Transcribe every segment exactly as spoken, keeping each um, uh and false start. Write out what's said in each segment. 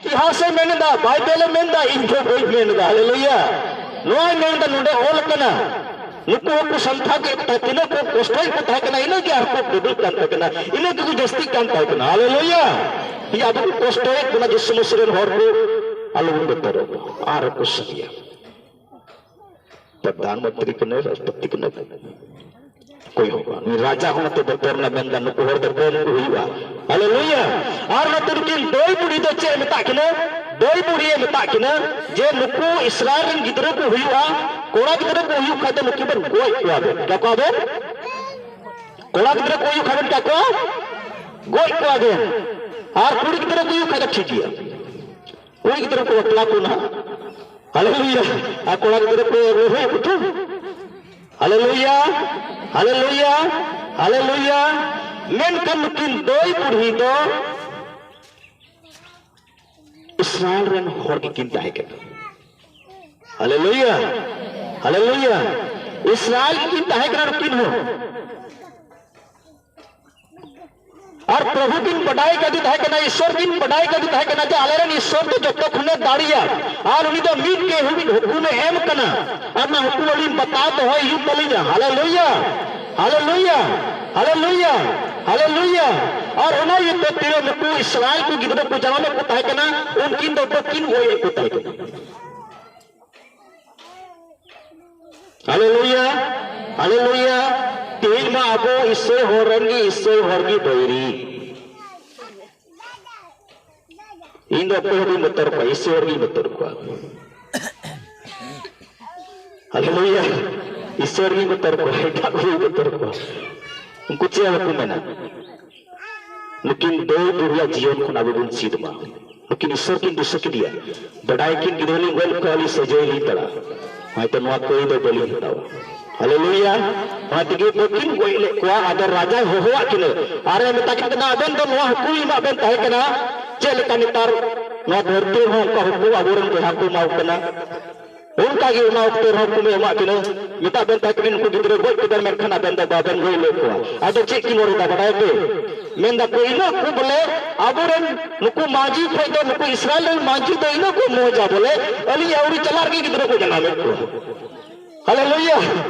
ᱤᱛᱤᱦᱟᱥᱮ ᱢᱮᱱᱫᱟ, ᱵᱟᱭᱵᱮᱞᱮ ᱢᱮᱱᱫᱟ, ᱤᱧ ᱫᱚ ᱵᱟᱹᱧ ᱢᱮᱱᱫᱟ᱾ ᱦᱟᱞᱮᱞᱩᱭᱟ᱾ ᱱᱚᱣᱟᱭ ᱢᱮᱱᱫᱟ, ᱱᱚᱰᱮ ᱚᱞ ᱟᱠᱟᱱᱟ, ᱱᱩᱠᱩ ᱦᱚᱸᱠᱚ ᱥᱟᱱᱛᱷᱟ ᱠᱮᱫ ᱛᱟᱦᱮᱸ, ᱛᱤᱱᱟᱹᱜ ᱠᱚ ᱠᱚᱥᱴᱚᱭᱮᱫ ᱠᱚ ᱛᱟᱦᱮᱸ ᱠᱟᱱᱟ, ᱤᱱᱟᱹᱜ ᱜᱮ ᱟᱨᱦᱚᱸ ᱠᱚ ᱰᱚᱵᱚᱞ ᱠᱟᱱ ᱛᱟᱦᱮᱸ ᱠᱟᱱᱟ, ᱤᱱᱟᱹᱜ ᱜᱮᱠᱚ ᱡᱟᱹᱥᱛᱤᱜ ᱠᱟᱱ ᱛᱟᱦᱮᱸ ᱠᱟᱱᱟ᱾ ᱦᱟᱞᱮᱞᱩᱭᱟ᱾ ᱤᱭᱟᱹ, ᱟᱵᱚ ᱠᱚ ᱠᱚᱥᱴᱚᱭᱮᱫ ᱵᱚᱱᱟ, ᱡᱤᱥᱩ ᱢᱟᱹᱥᱤ ᱨᱮᱱ ᱦᱚᱲ ᱠᱚ ᱟᱞᱚᱵᱚᱱ ᱵᱚᱛᱚᱨᱚᱜ, ᱟᱨ ᱠᱚ ᱥᱟᱸᱜᱮᱭᱟ᱾ ᱯᱨᱚᱫᱷᱟᱱ ᱢᱚᱱᱛᱨᱤ ᱠᱟᱱᱟᱭ, ᱨᱟᱥᱴᱨᱚᱯᱚᱛᱤ ᱠᱟᱱᱟᱭ, ᱚᱠᱚᱭ ᱦᱚᱸ ᱵᱟᱝ᱾ ᱩᱱᱤ ᱨᱟᱡᱟ ᱦᱚᱸ ᱚᱱᱟᱛᱮ ᱵᱚᱛᱚᱨ ᱨᱮᱱᱟᱜ ᱢᱮᱱᱫᱟ, ᱱᱩᱠᱩ ᱦᱚᱲ ᱫᱚ ᱠᱚᱢ ᱠᱚ ᱦᱩᱭᱩᱜᱼᱟ᱾ ᱦᱟᱞᱮᱞᱩᱭᱟ᱾ ᱟᱨ ᱱᱚᱛᱮ ᱱᱩᱠᱤᱱ ᱫᱟᱹᱭ ᱵᱩᱲᱦᱤ ᱫᱚ ᱪᱮᱫ ᱮ ᱢᱮᱛᱟᱜ ᱠᱤᱱᱟ? ᱫᱟᱹᱭ ᱵᱩᱲᱦᱤ ᱮ ᱢᱮᱛᱟᱜ ᱠᱤᱱᱟ ᱡᱮ ᱱᱩᱠᱩ ᱤᱥᱨᱟᱭᱮᱞ ᱨᱮᱱ ᱜᱤᱫᱽᱨᱟᱹ ᱠᱚ ᱦᱩᱭᱩᱜᱼᱟ, ᱠᱚᱲᱟ ᱜᱤᱫᱽᱨᱟᱹ ᱠᱚ ᱦᱩᱭᱩᱜ ᱠᱷᱟᱡ ᱫᱚ ᱱᱩᱠᱤᱱ ᱵᱮᱱ ᱜᱚᱡ ᱠᱚᱣᱟ ᱵᱮᱱ᱾ ᱪᱤᱠᱟ ᱠᱚᱣᱟ ᱵᱮᱱ? ᱠᱚᱲᱟ ᱜᱤᱫᱽᱨᱟᱹ ᱠᱚ ᱦᱩᱭᱩᱜ ᱠᱷᱟᱡ ᱵᱮᱱ ᱪᱤᱠᱟ ᱠᱚᱣᱟ? ᱜᱚᱡ ᱠᱚᱣᱟ ᱵᱮᱱ᱾ ᱟᱨ ᱠᱩᱲᱤ ᱜᱤᱫᱽᱨᱟᱹ ᱠᱚ ᱦᱩᱭᱩᱜ ᱠᱷᱟᱡ ᱫᱚ ᱴᱷᱤᱠ ᱜᱮᱭᱟ᱾ ᱠᱩᱲᱤ ᱜᱤᱫᱽᱨᱟᱹ ᱠᱚ ᱵᱟᱯᱞᱟ ᱠᱚ ᱱᱟᱦᱟᱜ᱾ ᱦᱟᱞᱮᱞᱩᱭᱟ᱾ ᱟᱨ ᱠᱚᱲᱟ ᱜᱤᱫᱽᱨᱟᱹ ᱠᱚ ᱦᱩᱭᱩᱜ ᱠᱚ ᱛᱚ᱾ ᱦᱟᱞᱮᱞᱩᱭᱟ, ᱦᱟᱞᱮᱞᱩᱭᱟ, ᱦᱟᱞᱮᱞᱩᱭᱟ᱾ ᱢᱮᱱᱠᱷᱟᱱ ᱱᱩᱠᱤᱱ ᱫᱟᱹᱭ ᱵᱩᱲᱦᱤ ᱫᱚ ᱤᱥᱨᱟᱭᱮᱞ ᱨᱮᱱ ᱦᱚᱲ ᱜᱮᱠᱤᱱ ᱛᱟᱦᱮᱸ ᱠᱟᱱᱟ᱾ ᱦᱟᱞᱮᱞᱩᱭᱟ, ᱦᱟᱞᱮᱞᱩᱭᱟ᱾ ᱤᱥᱨᱟᱭᱮᱞ ᱜᱮᱠᱤᱱ ᱛᱟᱦᱮᱸ ᱠᱟᱱᱟ ᱱᱩᱠᱤᱱ ᱦᱚᱸ᱾ ᱟᱨ ᱯᱨᱚᱵᱷᱩ ᱠᱤᱱ ᱵᱟᱰᱟᱭ ᱠᱟᱫᱮ ᱛᱟᱦᱮᱸ ᱠᱟᱱᱟ, ᱤᱥᱥᱚᱨ ᱠᱤᱱ ᱵᱟᱰᱟᱭ ᱠᱟᱫᱮ ᱛᱟᱦᱮᱸ ᱠᱟᱱᱟ ᱡᱮ ᱟᱞᱮᱨᱮᱱ ᱤᱥᱥᱚᱨ ᱫᱚ ᱡᱚᱛᱚ ᱠᱷᱚᱱᱮ ᱫᱟᱲᱮᱭᱟ, ᱟᱨ ᱩᱱᱤ ᱫᱚ ᱢᱤᱫ ᱜᱮ ᱦᱩᱠᱩᱢᱮ ᱮᱢ ᱠᱟᱱᱟ, ᱟᱨ ᱚᱱᱟ ᱦᱩᱠᱩᱢ ᱟᱹᱞᱤᱧ ᱵᱟᱛᱟᱣ ᱫᱚᱦᱚᱭ ᱦᱩᱭᱩᱜ ᱛᱟᱹᱞᱤᱧᱟ᱾ ᱦᱟᱞᱮᱞᱩᱭᱟ, ᱦᱟᱞᱮᱞᱩᱭᱟ, ᱦᱟᱞᱮᱞᱩᱭᱟ, ᱦᱟᱞᱮᱞᱩᱭᱟ᱾ ᱟᱨ ᱚᱱᱟ ᱤᱭᱟᱹᱛᱮ ᱛᱤᱨᱮ ᱱᱩᱠᱩ ᱤᱥᱨᱟᱭᱮᱞ ᱠᱚ ᱜᱤᱫᱽᱨᱟᱹ ᱠᱚ ᱡᱟᱱᱟᱢᱮᱫ ᱠᱚ ᱛᱟᱦᱮᱸ ᱠᱟᱱᱟ, ᱩᱱᱠᱤᱱ ᱫᱚ ᱵᱟᱹᱠᱤᱱ ᱜᱚᱡ ᱮᱫ ᱠᱚ ᱛᱟᱦᱮᱸ ᱠᱟᱱᱟ᱾ ᱦᱟᱞᱮᱞᱩᱭᱟ, ᱦᱟᱞᱮᱞᱩᱭᱟ᱾ ᱛᱮᱦᱮᱧ ᱢᱟ ᱟᱵᱚ ᱤᱥᱟᱹᱭ ᱦᱚᱲ ᱨᱮᱱ ᱜᱮ ᱤᱥᱟᱹᱭ ᱦᱚᱲ ᱜᱮ ᱵᱟᱹᱭᱨᱤ᱾ ᱤᱧ ᱫᱚ ᱚᱠᱚᱭ ᱦᱚᱸ ᱵᱟᱹᱧ ᱵᱚᱛᱚᱨ ᱠᱚᱣᱟ, ᱤᱥᱟᱹᱭ ᱦᱚᱲ ᱜᱤᱧ ᱵᱚᱛᱚᱨ ᱠᱚᱣᱟ᱾ ᱦᱟᱞᱮᱞᱩᱭᱟ᱾ ᱤᱥᱟᱹᱭ ᱦᱚᱲ ᱜᱤᱧ ᱵᱚᱛᱚᱨ ᱠᱚᱣᱟ, ᱮᱴᱟᱜ ᱠᱚ ᱵᱟᱹᱧ ᱵᱚᱛᱚᱨ ᱠᱚᱣᱟ᱾ ᱩᱱᱠᱩ ᱪᱮᱫ ᱦᱚᱸ ᱵᱟᱠᱚ ᱢᱮᱱᱟ᱾ ᱱᱩᱠᱤᱱ ᱫᱟᱹᱭ ᱵᱩᱲᱦᱤᱭᱟᱜ ᱡᱤᱭᱚᱱ ᱠᱷᱚᱱ ᱟᱵᱚ ᱵᱚᱱ ᱪᱮᱫ ᱢᱟ᱾ ᱱᱩᱠᱤᱱ ᱤᱥᱥᱚᱨ ᱠᱤᱱ ᱫᱤᱥᱟᱹ ᱠᱮᱫᱮᱭᱟ᱾ ᱵᱟᱰᱟᱭ ᱠᱤᱱ ᱜᱤᱫᱽᱨᱟᱹ ᱞᱤᱧ ᱜᱚᱡ ᱞᱮᱠᱚ ᱠᱷᱟᱱ ᱟᱹᱞᱤᱧ ᱥᱟᱹᱡᱟᱹᱭ ᱞᱤᱧ ᱯᱟᱲᱟᱜᱼᱟ᱾ ᱦᱚᱭᱛᱚ ᱱᱚᱣᱟ ᱠᱟᱹᱭ ᱫᱚ ᱵᱟᱹᱞᱤᱧ ᱦᱟᱛᱟᱣᱟ᱾ ᱦᱟᱞᱮᱞᱩᱭᱟ᱾ ᱚᱱᱟ ᱛᱮᱜᱮ ᱵᱟᱹᱠᱤᱱ ᱜᱚᱡ ᱞᱮᱫ ᱠᱚᱣᱟ᱾ ᱟᱫᱚ ᱨᱟᱡᱟᱭ ᱦᱚᱦᱚᱣᱟᱫ ᱠᱤᱱᱟᱹ᱾ ᱟᱨᱮ ᱢᱮᱛᱟ ᱠᱤᱱ ᱠᱟᱱᱟ, ᱟᱵᱮᱱ ᱫᱚ ᱱᱚᱣᱟ ᱦᱩᱠᱩᱢ ᱮᱢᱟᱜ ᱵᱮᱱ ᱛᱟᱦᱮᱸ ᱠᱟᱱᱟ᱾ ᱪᱮᱫ ᱞᱮᱠᱟ ᱱᱮᱛᱟᱨ ᱱᱚᱣᱟ ᱫᱷᱟᱹᱨᱛᱤ ᱨᱮᱦᱚᱸ ᱚᱱᱠᱟ ᱦᱩᱠᱩᱢ ᱟᱵᱚᱨᱮᱱ ᱵᱚᱭᱦᱟ ᱠᱚ ᱮᱢᱟ ᱠᱚ ᱠᱟᱱᱟ᱾ ᱚᱱᱠᱟ ᱜᱮ ᱚᱱᱟ ᱚᱠᱛᱮ ᱨᱮᱦᱚᱸ ᱠᱚ ᱮᱢᱟᱜ ᱠᱤᱱᱟ, ᱢᱮᱛᱟᱜ ᱵᱮᱱ ᱛᱟᱦᱮᱸ ᱠᱟᱱᱟ ᱱᱩᱠᱩ ᱜᱤᱫᱽᱨᱟᱹ ᱜᱚᱡ ᱠᱚᱵᱮᱱ, ᱢᱮᱱᱠᱷᱟᱱ ᱟᱵᱮᱱ ᱫᱚ ᱵᱟᱵᱮᱱ ᱜᱚᱡ ᱞᱮᱫ ᱠᱚᱣᱟ᱾ ᱟᱫᱚ ᱪᱮᱫ ᱠᱤᱱ ᱨᱚᱲ ᱮᱫᱟ ᱵᱟᱰᱟᱭ ᱯᱮ? ᱢᱮᱱ ᱫᱟᱠᱚ ᱤᱱᱟᱹᱜ ᱠᱚ ᱵᱚᱞᱮ ᱟᱵᱚᱨᱮᱱ ᱱᱩᱠᱩ ᱢᱟᱹᱡᱷᱤ ᱠᱷᱚᱡ ᱫᱚ ᱱᱩᱠᱩ ᱤᱥᱨᱟᱭᱮᱞ ᱨᱮᱱ ᱢᱟᱹᱡᱷᱤ ᱫᱚ ᱤᱱᱟᱹᱜ ᱠᱚ ᱢᱚᱡᱟ ᱵᱚᱞᱮ ᱟᱹᱞᱤᱧ ᱟᱹᱣᱨᱤ ᱪᱟᱞᱟᱜ ᱨᱮᱜᱮ ᱜᱤᱫᱽᱨᱟᱹ ᱠᱚ ᱡᱟᱱᱟᱢᱮᱫ ᱠᱚᱣᱟ᱾ ᱦᱟᱞᱮᱞᱩᱭᱟ!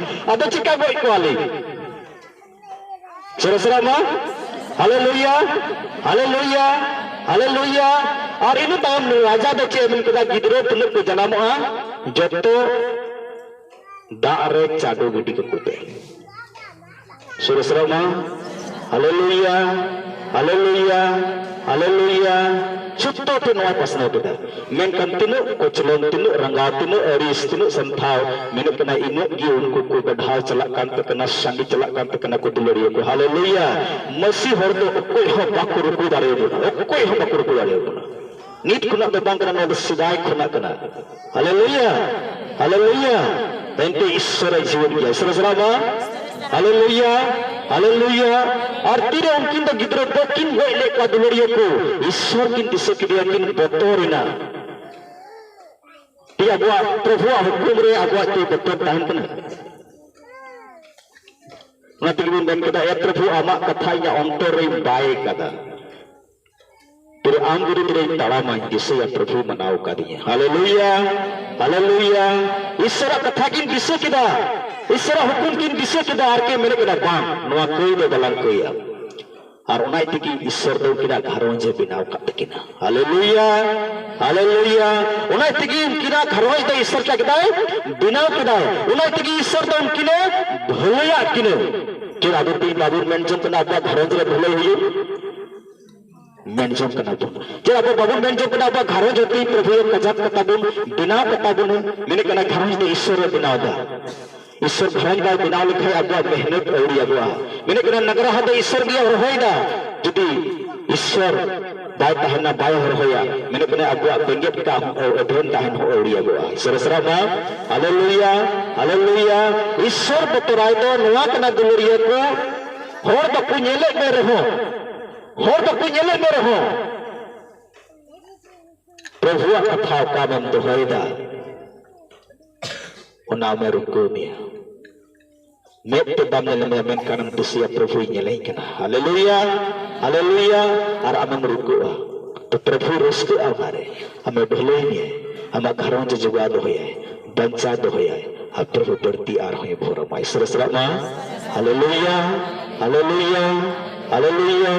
ᱟᱫᱚ ᱪᱤᱠᱟ ᱜᱚᱡ ᱠᱚᱣᱟᱞᱤᱧ? ᱥᱚᱨᱮᱥᱨᱟ ᱢᱟ, ᱦᱟᱞᱮᱞᱩᱭᱟ, ᱦᱟᱞᱮᱞᱩᱭᱟ, ᱦᱟᱞᱮᱞᱩᱭᱟ᱾ ᱟᱨ ᱤᱱᱟᱹ ᱛᱟᱭᱚᱢ ᱨᱟᱡᱟ ᱫᱚ ᱪᱮᱫ ᱮ ᱢᱮᱱ ᱠᱮᱫᱟ? ᱜᱤᱫᱽᱨᱟᱹ ᱛᱤᱱᱟᱹᱜ ᱠᱚ ᱡᱟᱱᱟᱢᱚᱜᱼᱟ, ᱡᱚᱛᱚ ᱫᱟᱜ ᱨᱮ ᱪᱟᱰᱚ ᱜᱤᱰᱤ ᱠᱟᱠᱚ ᱯᱮ᱾ ᱥᱚᱨᱮᱥᱨᱟ ᱢᱟ, ᱦᱟᱞᱮᱞᱩᱭᱟ, ᱦᱟᱞᱮᱞᱩᱭᱟ, ᱦᱟᱞᱮᱞᱩᱭᱟ᱾ ᱡᱚᱛᱚ ᱛᱮ ᱱᱚᱣᱟ ᱯᱟᱥᱱᱟᱣ ᱠᱮᱫᱟ᱾ ᱢᱮᱱᱠᱷᱟᱱ ᱛᱤᱱᱟᱹᱜ ᱠᱚᱪᱞᱚᱱ, ᱛᱤᱱᱟᱹᱜ ᱨᱟᱸᱜᱟᱣ, ᱛᱤᱱᱟᱹᱜ ᱟᱹᱲᱤᱥ, ᱛᱤᱱᱟᱹᱜ ᱥᱟᱱᱛᱷᱟᱣ, ᱢᱮᱱᱮᱫ ᱠᱟᱱᱟ ᱤᱱᱟᱹᱜ ᱜᱮ ᱩᱱᱠᱩ ᱠᱚ ᱵᱟᱰᱷᱟᱣ ᱪᱟᱞᱟᱜ ᱠᱟᱱ ᱛᱟᱠᱚ ᱠᱟᱱᱟ, ᱥᱟᱸᱜᱮ ᱪᱟᱞᱟᱜ ᱠᱟᱱ ᱛᱟᱠᱚ ᱠᱟᱱᱟ ᱠᱚ ᱫᱩᱞᱟᱹᱲᱤᱭᱟᱹ ᱠᱚ᱾ ᱦᱟᱞᱮᱞᱩᱭᱟ! ᱢᱟᱹᱥᱤ ᱦᱚᱲ ᱫᱚ ᱚᱠᱚᱭ ᱦᱚᱸ ᱵᱟᱠᱚ ᱨᱩᱠᱩ ᱫᱟᱲᱮᱭᱟᱵᱚᱱᱟ, ᱚᱠᱚᱭ ᱦᱚᱸ ᱵᱟᱠᱚ ᱨᱩᱠᱩ ᱫᱟᱲᱮᱭᱟᱵᱚᱱᱟ᱾ ᱱᱤᱛ ᱠᱷᱚᱱᱟᱜ ᱫᱚ ᱵᱟᱝ ᱠᱟᱱᱟ, ᱱᱚᱣᱟ ᱫᱚ ᱥᱮᱫᱟᱭ ᱠᱷᱚᱱᱟᱜ ᱠᱟᱱᱟ᱾ ᱦᱟᱞᱮᱞᱩᱭᱟ! ᱦᱟᱞᱮᱞᱩᱭᱟ! ᱮᱱᱛᱮ ᱤᱥᱥᱚᱨ ᱮ ᱡᱤᱣᱮᱫ ᱜᱮᱭᱟ᱾ ᱤᱥᱥᱚᱨ ᱥᱟᱞᱟᱜ ᱢᱟ᱾ ᱦᱟᱞᱮᱞᱩᱭᱟ! ᱦᱟᱞᱮᱞᱩᱭᱟ! ᱟᱨ ᱛᱤᱨᱮ ᱩᱱᱠᱤᱱ ᱫᱚ ᱜᱤᱫᱽᱨᱟᱹ ᱵᱟᱹᱠᱤᱱ ᱜᱚᱡ ᱞᱮᱫ ᱠᱚᱣᱟ ᱫᱩᱞᱟᱹᱲᱤᱭᱟᱹ ᱠᱚ, ᱤᱥᱥᱚᱨ ᱠᱤᱱ ᱫᱤᱥᱟᱹ ᱠᱮᱫᱮᱭᱟ, ᱠᱤᱱ ᱵᱚᱛᱚᱨ ᱮᱱᱟ᱾ ᱛᱮ ᱟᱵᱚᱣᱟᱜ ᱯᱨᱚᱵᱷᱩᱣᱟᱜ ᱦᱩᱠᱩᱢ ᱨᱮ ᱟᱵᱚᱣᱟᱜ ᱪᱮᱫ ᱵᱚᱛᱚᱨ ᱛᱟᱦᱮᱱ ᱠᱟᱱᱟ? ᱚᱱᱟ ᱛᱮᱜᱮ ᱵᱚᱱ ᱢᱮᱱ ᱠᱮᱫᱟ, ᱮ ᱯᱨᱚᱵᱷᱩ, ᱟᱢᱟᱜ ᱠᱟᱛᱷᱟ ᱤᱧᱟᱹᱜ ᱚᱱᱛᱚᱨ ᱨᱮᱧ ᱵᱟᱭ ᱠᱟᱫᱟ᱾ ᱛᱮᱨᱮ ᱟᱢ ᱵᱤᱨᱩᱫᱷ ᱨᱮᱧ ᱛᱟᱲᱟᱢᱟᱧ, ᱫᱤᱥᱟᱹᱭᱟ ᱯᱨᱚᱵᱷᱩᱭ ᱢᱟᱱᱟᱣ ᱠᱟᱫᱤᱧᱟ᱾ ᱦᱟᱞᱮᱞᱩᱭᱟ, ᱦᱟᱞᱮᱞᱩᱭᱟ᱾ ᱤᱥᱥᱚᱨᱟᱜ ᱠᱟᱛᱷᱟ ᱠᱤᱱ ᱫᱤᱥᱟᱹ ᱠᱮᱫᱟ, ᱤᱥᱥᱚᱨᱟᱜ ᱦᱩᱠᱩᱢ ᱠᱤᱱ ᱫᱤᱥᱟᱹ ᱠᱮᱫᱟ, ᱟᱨ ᱠᱤᱱ ᱢᱮᱱ ᱠᱮᱫᱟ, ᱵᱟᱝ, ᱱᱚᱣᱟ ᱠᱟᱹᱭ ᱫᱚ ᱵᱟᱞᱟᱝ ᱠᱟᱹᱭᱟ᱾ ᱟᱨ ᱚᱱᱟ ᱛᱮᱜᱮ ᱤᱥᱥᱚᱨ ᱫᱚ ᱩᱱᱠᱤᱱᱟᱜ ᱜᱷᱟᱨᱚᱸᱡᱽ ᱮ ᱵᱮᱱᱟᱣ ᱠᱟᱫ ᱛᱟᱹᱠᱤᱱᱟ᱾ ᱦᱟᱞᱮᱞᱩᱭᱟ, ᱦᱟᱞᱮᱞᱩᱭᱟ᱾ ᱚᱱᱟ ᱛᱮᱜᱮ ᱩᱱᱠᱤᱱᱟᱜ ᱜᱷᱟᱨᱚᱸᱡᱽ ᱫᱚ ᱤᱥᱥᱚᱨ ᱪᱮᱫ ᱠᱮᱫᱟᱭ? ᱵᱮᱱᱟᱣ ᱠᱮᱫᱟᱭ᱾ ᱚᱱᱟ ᱛᱮᱜᱮ ᱤᱥᱥᱚᱨ ᱫᱚ ᱩᱱᱠᱤᱱᱮ ᱵᱷᱟᱹᱞᱟᱹᱭᱟᱜ ᱠᱤᱱᱟᱹ᱾ ᱪᱮᱫ ᱟᱵᱚ ᱛᱮᱜᱮ ᱵᱟᱵᱚᱱ ᱢᱮᱱ ᱡᱚᱝ ᱠᱟᱱᱟ ᱟᱵᱚᱣᱟᱜ ᱜᱷᱟᱨᱚᱸᱡᱽ ᱨᱮ ᱵᱷᱟᱹᱞᱟᱹᱭ ᱦᱩᱭᱩᱜ? ᱢᱮᱱ ᱡᱚᱝ ᱠᱟᱱᱟ ᱵᱚᱱ᱾ ᱪᱮᱫ ᱟᱵᱚ ᱵᱟᱵᱚᱱ ᱢᱮᱱ ᱡᱚᱝ ᱠᱟᱱᱟ ᱟᱵᱚᱣᱟᱜ ᱜᱷᱟᱨᱚᱸᱡᱽ ᱦᱚᱸ ᱛᱮᱜᱮ ᱯᱨᱚᱵᱷᱩᱭ ᱠᱟᱡᱟᱠ ᱠᱟᱛᱟ ᱵᱚᱱ, ᱵᱮᱱᱟᱣ ᱠᱟᱛᱟ ᱵᱚᱱ? ᱢᱮᱱᱮᱫ ᱠᱟᱱᱟ ᱜᱷᱟᱨᱚᱸᱡᱽ ᱫᱚ ᱤᱥᱥᱚᱨ ᱮ ᱵᱮᱱᱟᱣ ᱮᱫᱟ᱾ ᱤᱥᱥᱚᱨ ᱜᱷᱟᱨᱚᱸᱡᱽ ᱵᱟᱭ ᱵᱮᱱᱟᱣ ᱞᱮᱠᱷᱟᱱ ᱟᱵᱚᱣᱟᱜ ᱢᱮᱦᱱᱚᱛ ᱟᱹᱣᱲᱤᱭᱟᱵᱚᱜᱼᱟ᱾ ᱢᱮᱱᱮᱫ ᱠᱟᱱᱟ ᱱᱟᱜᱽᱨᱟᱦᱟ ᱫᱚ ᱤᱥᱥᱚᱨ ᱜᱮ ᱨᱚᱦᱚᱭᱮᱫᱟ᱾ ᱡᱩᱫᱤ ᱤᱥᱥᱚᱨ ᱵᱟᱭ ᱛᱟᱦᱮᱱᱟ, ᱵᱟᱭ ᱦᱚᱨᱦᱚᱭᱟ, ᱢᱮᱱᱮᱫ ᱠᱟᱱᱟ ᱟᱵᱚᱣᱟᱜ ᱵᱮᱸᱜᱮᱫ ᱠᱟᱜ ᱮᱵᱷᱮᱱ ᱛᱟᱦᱮᱱ ᱦᱚᱸ ᱟᱹᱣᱲᱤᱭᱟᱵᱚᱜᱼᱟ᱾ ᱥᱚᱨᱮᱥᱨᱟ ᱢᱟ, ᱦᱟᱞᱮᱞᱩᱭᱟ, ᱦᱟᱞᱮᱞᱩᱭᱟ᱾ ᱤᱥᱥᱚᱨ ᱵᱚᱛᱚᱨᱟᱭ ᱫᱚ ᱱᱚᱣᱟ ᱠᱟᱱᱟ ᱫᱩᱞᱟᱹᱲᱤᱭᱟᱹ ᱠᱚ, ᱦᱚᱲ ᱵᱟᱠᱚ ᱧᱮᱞᱮᱫ ᱢᱮ ᱨᱮᱦᱚᱸ, ᱦᱚᱲ ᱵᱟᱠᱚ ᱧᱮᱞᱮᱫ ᱢᱮ ᱨᱮᱦᱚᱸ, ᱯᱨᱚᱵᱷᱩᱣᱟᱜ ᱠᱟᱛᱷᱟ ᱚᱠᱟᱢ ᱫᱚᱦᱚᱭᱮᱫᱟ? ᱚᱱᱟ ᱟᱢᱮ ᱨᱩᱠᱟᱹᱣ ᱢᱮᱭᱟ᱾ ᱢᱮᱫ ᱛᱮ ᱵᱟᱢ ᱧᱮᱞ ᱢᱮᱭᱟ, ᱢᱮᱱᱠᱷᱟᱱ ᱮᱢ ᱫᱤᱥᱟᱹᱭᱟ ᱯᱨᱚᱵᱷᱩᱭ ᱧᱮᱞᱮᱧ ᱠᱟᱱᱟ᱾ ᱦᱟᱞᱮᱞᱩᱭᱟ, ᱦᱟᱞᱮᱞᱩᱭᱟ᱾ ᱟᱨ ᱟᱢᱮᱢ ᱨᱩᱠᱟᱹᱜᱼᱟ᱾ ᱛᱚ ᱯᱨᱚᱵᱷᱩᱭ ᱨᱟᱹᱥᱠᱟᱹᱜᱼᱟ ᱚᱱᱟᱨᱮ᱾ ᱟᱢᱮ ᱰᱷᱟᱹᱞᱟᱹᱭ ᱢᱮᱭᱟᱭ, ᱟᱢᱟᱜ ᱜᱷᱟᱨᱚᱸᱡᱽ ᱮ ᱡᱚᱜᱟᱣ ᱫᱚᱦᱚᱭᱟᱭ, ᱵᱟᱧᱪᱟᱣ ᱫᱚᱦᱚᱭᱟᱭ᱾ ᱟᱨ ᱯᱨᱚᱵᱷᱩ ᱵᱟᱹᱲᱛᱤ ᱟᱨᱦᱚᱸᱭ ᱵᱷᱚᱨᱟᱢᱟ᱾ ᱤᱥᱚᱨ ᱥᱟᱞᱟᱜ ᱢᱟ᱾ ᱦᱟᱞᱮᱞᱩᱭᱟ, ᱦᱟᱞᱮᱞᱩᱭᱟ, ᱦᱟᱞᱮᱞᱩᱭᱟ᱾